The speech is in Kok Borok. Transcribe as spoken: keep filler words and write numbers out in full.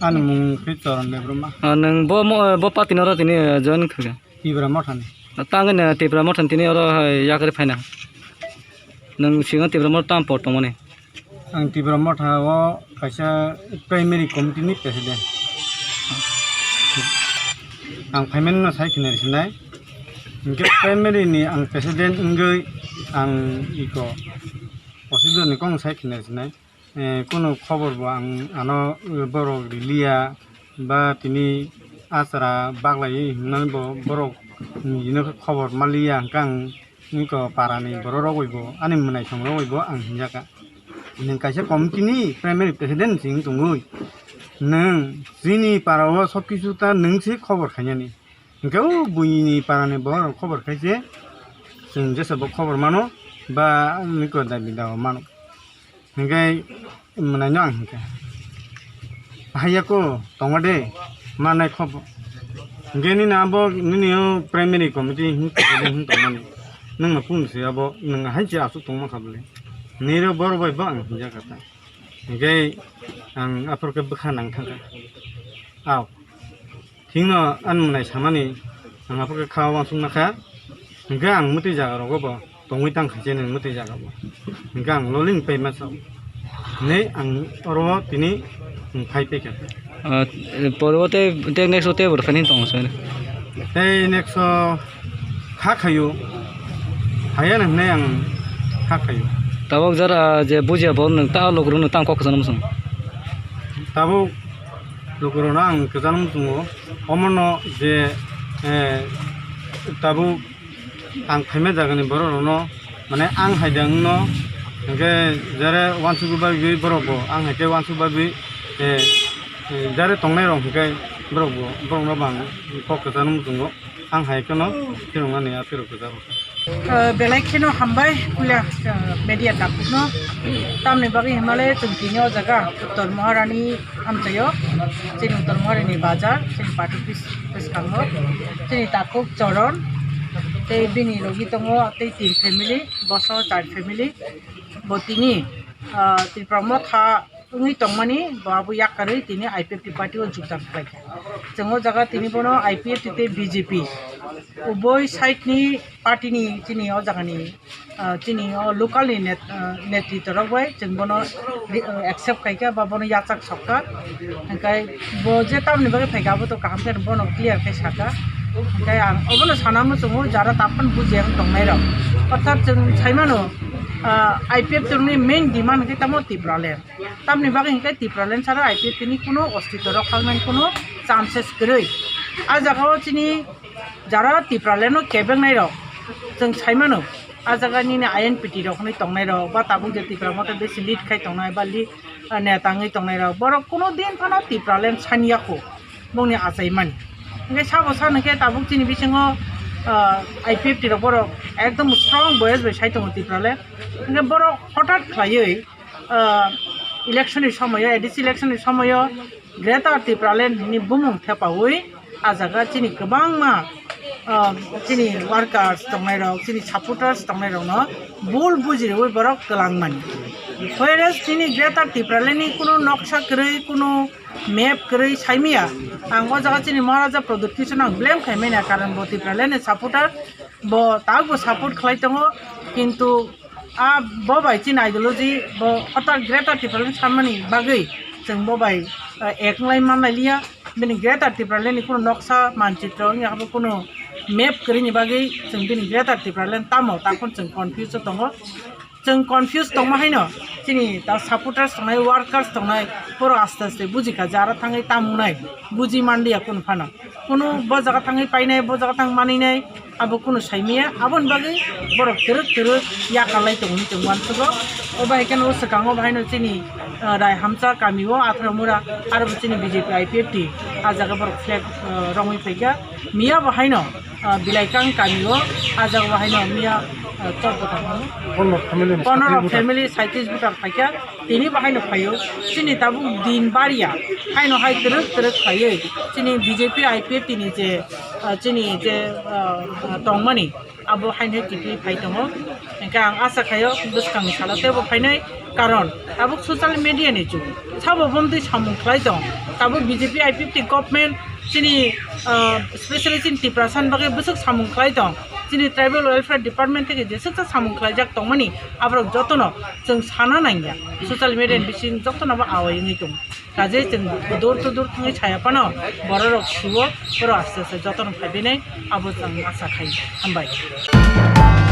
Ani mung khe Choron Debbarma. Ah, nwng bo mo-, bo party no oro tini, eh, join khaikha? Tipra Mothani. Tangwi no Tipra Mothani tini oro hai yakarwi phaina. Nwng singo Tipra Motha tam por tongmani? Ang Tipra Motha o kaisa primary committee ni president. Ang phaimani no sai khina sinai. Hinkhe primary ni ang president wngwi ang iko procedure ni kok sai khina sinai. Eh, kunu khobor bo ang ano, eh, borok riliya ba tini achara baglai hinmani bo borok nini khobor maliya hwnkhe ang iko para ni borok rok bai bo ani mwnaisong rok bai bo ang hinjaka. Nwng kaisa committee ni primary president se wng tongwi nwng chini para o sob kisu ta nwng se khobor khainani. Hingke o buini parani borok khobor khaise, chwng jesa bo khobor mano, ba niko dabi dao mano. Hingke mwnaino ang hingke, "Haiya ko tongo de, manai khobor." Hingke nini abo, nini o primary committee hing tongmani, hing tongmani. Nwng no kung se abo, nwng hai se asuk tongma kha bole. Niro borok bai bo ang hinjak kha ta. Hingke ang aphuru khe bwkha nang thangkha. Aw. Thikno ani mwnai samani ang aphuru khe kha uansuk nakha. Hingke ang mwtwi jaga rogo bo tongwi tang kha chini mwtwi jaga bo. Hingke ang loling pai masa. Nei ang oro tini phai pai kha. Ah, poro tei, tei next o tei bo khaini tongo sir. Tei next o kha khayo. Haya nang hinai ang kha khayo. Tabuk jara je bujiya bo nwng ta lukurok nwng tang kok kwchangma song. Tabuk lukurok no ang kwchangma tongo. Omono je, eh, tabuk ang phaima jagani borok rokno mane ang hai de wngno hingke jare uansuk bagwi borok bo ang hai khe uansuk bagwi, eh, eh, jare tongnai rok hingke borok bo borok no bo ang kok kwchangma tongo. Ang hai kheno khilongmani a phirok kwcharo. Ah, belai kheno hambai puila, ah, media takhukno. Tamni bagwi hinmale chwng tini o jaga Uttor Maharani amchaio, chini Uttor Maharani bazar, chini party office bwskango, chini takhuk Choron, tei bini logi tongo tei tin family, boso char family. Bo tini, ah, Tipra Motha wngwi tongmani bo abo yakarwi tini I P F T party o jukdam khlaikha. Chwng o jaga tini bono I P F T tei B J P uboi side ni party ni chini o jaga ni, ah, chini o local ni net-, ah, netrito rok bai chwng bono ri-, ah, accept khaikha ba bono yachak sokha. Hingkai bo je tamni bagwi phaikha abo to kaham khe bono clear khe sakha. Hingkai ang obono sana muchungo jara taphano bujiya wng tongnai rok. Orthat chwng saimano, ah, I P F T ni main demand khe tamo Tipraland. Tamni bagwi hingke Tipraland sara I P F T ni kuno ostito rok khangnani kuno chances kwrwi. A jaga o chini jara Tipraland no kebengnai rok chwng saimano, a jaga nini I N P T rok hinwi tongnai rok ba tabuk je Tipra Motha besi lead khai tongnai ba lead, ah, neta wngwi tongnai rok borok kuno din phano Tipraland saniya kho. Bongni achaimani. Hingke sabo sa hingke tabuk chini bisingo, ah, I P F T rok borok ekdom strong voice bai sai tongo Tipraland. Hingke borok hothat khlaiwi, ah, election ni somoyo, A D C election ni somoyo Greater Tipraland ni bumung thepawi a jaga chini kwbangma, ah, chini workers tongnai rok, chini supporters tongnai rok no bul bujiriwi borok kwlangmani. Whereas chini Greater Tipraland ni kuno noksa kwrwi, kuno map kwrwi saimaya. Ang o jaga chini Maharaja Pradyut Kishore no ang blame khaimani, karon bo Tipraland ni supporter, bo tabukbo support khlai tongo, kintu a bo bai chini ideology bo hotar Greater Tipraland sanmani bagwi chwng bo bai, eh, ek wngwi manlai liya. Bini Greater Tipraland ni kuno noksa manchitro wngya khe bo kuno map kwrwini bagwi chwng bini Greater Tipraland tamo takhon chwng confuse o tongo. Chwng confuse tongma haino, chini ta supporters tongnai, workers tongnai, borok aste aste bujikha je aro thangwi tamo wngnai, buji manliya kunu phano. Kunu bo jaga thangwi painai, bo jaga thang maninai, abo kunu saimaya. Aboni bagwi borok twrwk twrwk yakarlai tongo hinwi chwng uansugo. O bahai kheno o swkango bahaino chini, ah, Raihamcha kamio Atharamura, aro bo chini B J P I P F T, ah jaga borok flag, ah, romwi phaikha. Miya bo haino, ah, Bilaikang kamio, ah jaga bo haino miya, ah, chorbo tangmani. Pondro family ni Pondro sakri family saitis voter phaikha, tini bo haino phaio. Chini tabuk din bariya, haino hai twrwk twrwk phaiwi, chini B J P I P F T ni je, ah, chini je, ah, ah, tongmani, abo haino hai kiphilwi phai tongo. Hingkhe ang asa khaio bwskangni salo teibo phainai. Karon tabuk social media ni jug, sabo bomtwi samung khlai tong. Tabuk B J P I P F T government chini, ah, specially chini Tiprasa ni bagwi bwswk samung khlai tong. Chini tribal welfare department theke jeswksa samung khlaijak tongmani, aborok jotono chwng sana nangya. Social media ni bising jotono bo awai wngwi tong. Kaje chwng door to door thangwi saya phano bororok siwo, borok aste aste jotono phaibainai, abo chwng asa khai. Hambai.